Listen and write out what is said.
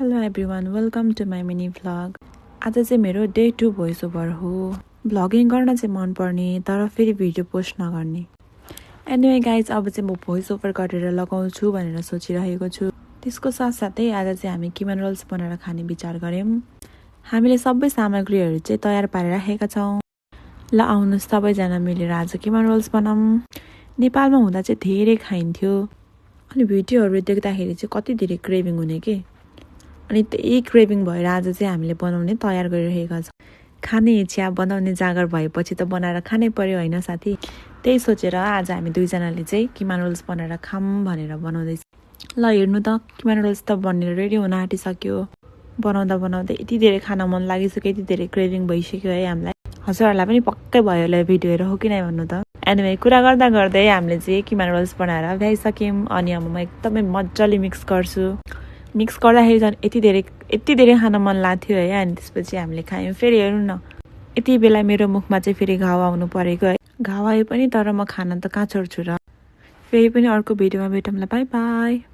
Hello everyone, welcome to my mini vlog. आज चाहिँ मेरो डे 2 भोइस ओभर हो। भ्लगिङ गर्न चाहिँ मनपर्ने तर फेरि भिडियो पोस्ट नगर्ने। एनिवे गाइज, अब चाहिँ म भोइस ओभर गरेर लगाउँछु भनेर सोचिरहेको छु। त्यसको साथसाथै आज चाहिँ हामी किमा रोल्स बनाएर खाने विचार गऱ्यौँ। हामीले सबै सामग्रीहरू चाहिँ तयार पारेर राखेका छौँ। ल आउनुहोस् सबैजना मिलेर आज किमा रोल्स बनाऊँ। नेपालमा हुँदा चाहिँ धेरै खाइन्थ्यो, अनि भिडियोहरू देख्दाखेरि चाहिँ कति धेरै क्रेभिङ हुने के, अनि त्यही क्रेभिङ भएर आज चाहिँ हामीले बनाउने तयार गरिरहेका छौँ। खाने इच्छा बनाउने जागर भएपछि त बनाएर खानै पर्यो होइन साथी। त्यही सोचेर आज हामी दुईजनाले चाहिँ किमा रोल्स बनाएर खाऊँ भनेर बनाउँदैछ। ल हेर्नु त, किमा रोल्स त बनेर रेडी हुन आँटिसक्यो। बनाउँदा बनाउँदै यति धेरै खान मन लागिसक्यो, यति धेरै क्रेभिङ भइसक्यो है हामीलाई। हजुरहरूलाई पनि पक्कै भयो होला भिडियो हेरेर हो कि नै भन्नु त। एनिवे कुरा गर्दा गर्दै हामीले चाहिँ किमा रोल्स बनाएर भ्याइसक्यौँ। अनि अब म एकदमै मजाले मिक्स गर्छु। मिक्स गर्दाखेरि झन् यति धेरै खान मन लाग्थ्यो है। अनि त्यसपछि हामीले खायौँ। फेरि हेर्नु न, यति बेला मेरो मुखमा चाहिँ फेरि घाउ आउनु परेको है। घाउ आयो पनि तर म खान त कहाँ छोड्छु र। फेरि पनि अर्को भिडियोमा भेटौँला। By by.